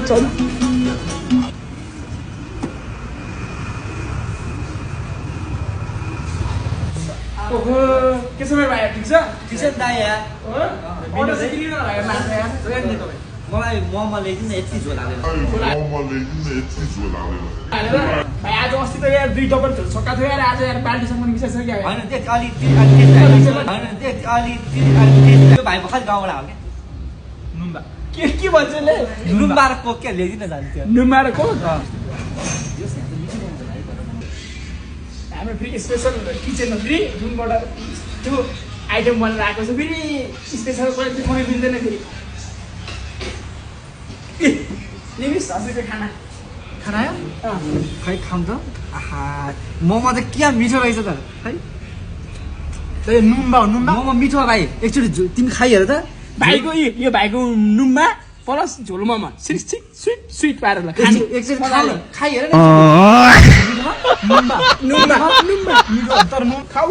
चल ओहो के समय भाइ ठिक छ दाइ यार अर्डर चाहिँ किन नभएको माछा यार रेट नि तपाईँ मलाई मोमो ल्याइदिनु न यति झोल हालेर भाइ आज अस्ति त यार 2 डबल झोल सका थियो यार आज यार बाल्टीसम्म मिसाइछ क्या होइन त्यो अलि भाइ भर्खर गाउँबाट हो क्या नुम्बा के भन्छ ले नुम्बा र कोक क्या ल्याइदिनु जान्थ्यो नुम्बा र कोक हाम्रो फेरि स्पेसल किचनमा फेरि जुनबाट त्यो आइटम बनेर आएको छ फेरि स्पेसल क्वालिटी कुनै मिल्दैन फेरि लिमिस हजुरको खाना आयो खै खाउँ त आहा मोमो त क्या मिठो रहेछ त खै नुम्बा मोमो मिठो भाइ एकचोटि तिमी खाइहेर त भाइको यो भाइको नुम्बा प्लस झोल मोमो स्विट पारेर एकचोटि खाइहेर न नुम्बा तर म खाऊ